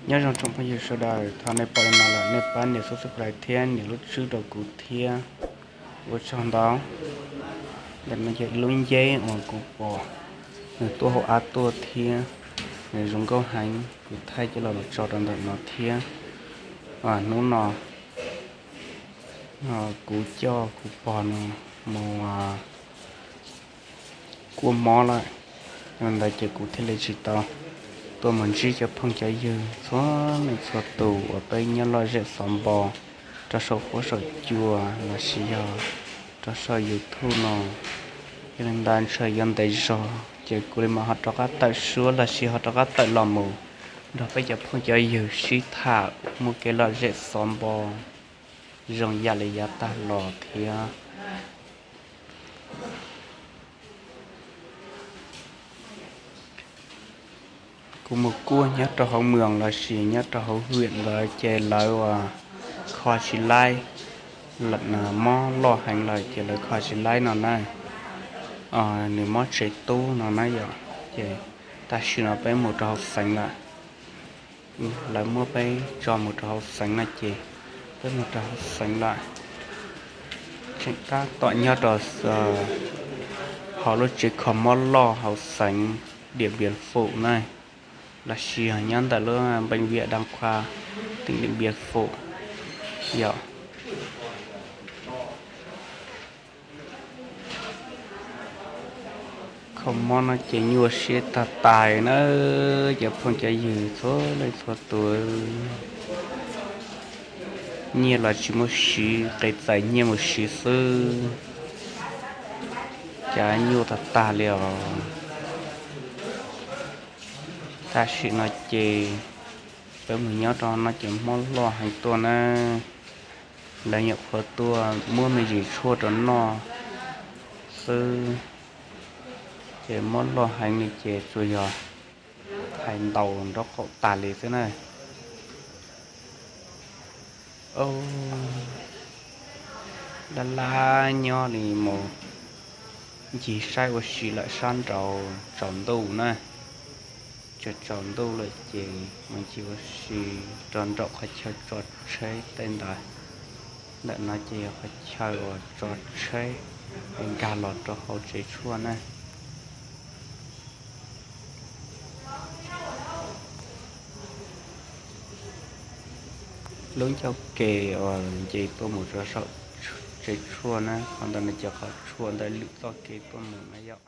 Nyob zoo tsoom phooj ywg sawv daws, thaum nej pom li no lawm nej pab nias subscribe thiab nias lub tswb rau kuv thiab, ua tsaug ntau. Ntawm no yog ib lub nceb uas kuv pom nws tuaj hauv av tuaj thiab, nws zoo nkauj heev, kuv thaij coj los tso rau ntawm no thiab. Hnub no kuv coj kuv pog no mus kuaj mob lawm, yog li ntawd ces kuv thiaj li tsis tau tuaj mus ntsib cov phooj cov ywg txhua leej txhua tus uas peb nyob loj zej xov npo rau saum huab saum cua los sis yog rau saum YouTube no. Yog li ntawd ntshe yuav ntev zog ces kuv li mam ho rov qab tawm suab los sis ho rov qab tawm los mus nrog peb cov phooj cov ywg sib tham muaj kev lom zem xov npo zoo yam li yav tag los thiab. Kuv mus kuaj nyob rau hauv moos los sis nyob rau hauv hwm ntawd ces lawv kho tsis laib, mob loj heev lawm ces lawv kho tsis laib no na. Nws mob tsev tub no na yom, ces tam sim no peb mus rau hauv xeev lawm. Lawv muab peb tso mus rau hauv xeev no ces peb mus rau hauv xeev lawm. Tseem tab tom nyob rau hauv lub tsev kho mob loj hauv xeev Diam Npias Fum na, los sis nyob ntawm lub npeej viam Dab Qha, teem Diam Npias Fum yom. Kho mob no ces nyuaj siab tag tag na, cov phooj cov ywg txhua leej txhua tus. Nyiaj los tsis muaj siv, qe txais nyiaj mus siv xwb, cas nyuaj tag tag li os. Tam sim no ces peb mus nyob rau no ces mob loj heev tuaj na. Lawv nyuam qhuav tuaj muab me ntsis tshuaj rau noj xwb, ces mob loj heev li ces tsuas yog thais ntaus nraub qaum tas li xwb na. Laj laj nyob li mus ncig saib ua si lawm sab nraud tsaus ntuj na. Tsaus tsaus ntuj lawm ces mus ncig ua si rau nraum qhov chaw tso tsheb tej ntawd. Ntawm no ces yog qhov chaw uas tso tsheb es nkag los rau hauv tsev tshuaj na. Lub ncauj ke uas nce tuaj mus rau saum tsev tshuaj na, qhov ntawd no ces qhov tshuaj ntawd lwm txoj kev tuaj mus na yom.